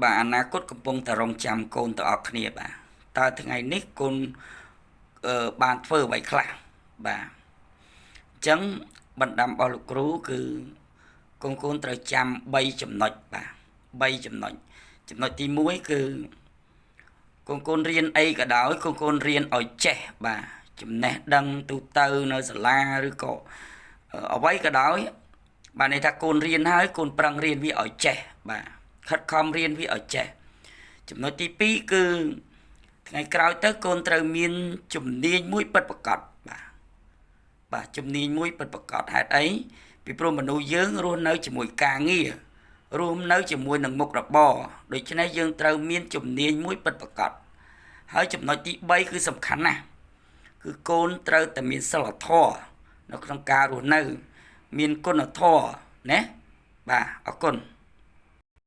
បាទអនាគតកំពុងតែរងចាំកូនទាំងអស់គ្នាបាទតើថ្ងៃនេះកូនបានធ្វើអ្វីខ្លះបាទអញ្ចឹងបណ្ដាំរបស់លោកគ្រូគឺកូនកូនត្រូវចាំ3ចំណុចបាទ3ចំណុចចំណុចទី1គឺកូនកូនរៀនអីក៏ដោយកូនកូនរៀនឲ្យចេះបាទចំណេះដឹងទូទៅនៅសាលាឬក៏អ្វីក៏ដោយបាទន័យថាកូនរៀនហើយកូនប្រឹងរៀនវាឲ្យចេះបាទខិតខំរៀនវាឲ្យចេះចំណុចទី2គឺថ្ងៃក្រោយទៅកូនត្រូវមានជំនាញមួយពិតប្រាកដបាទបាទជំនាញមួយពិតប្រាកដហេតុអីពីព្រោះមនុស្សយើងរស់នៅជាមួយការងាររួមនៅជាមួយនឹងមុខរបរដូច្នេះយើងត្រូវមានជំនាញមួយពិតប្រាកដហើយចំណុចទី3គឺសំខាន់ណាស់គឺកូនត្រូវតែមានសិលធម៌នៅក្នុងការរស់នៅ មានគុណធម៌ណាបាទអរគុណ។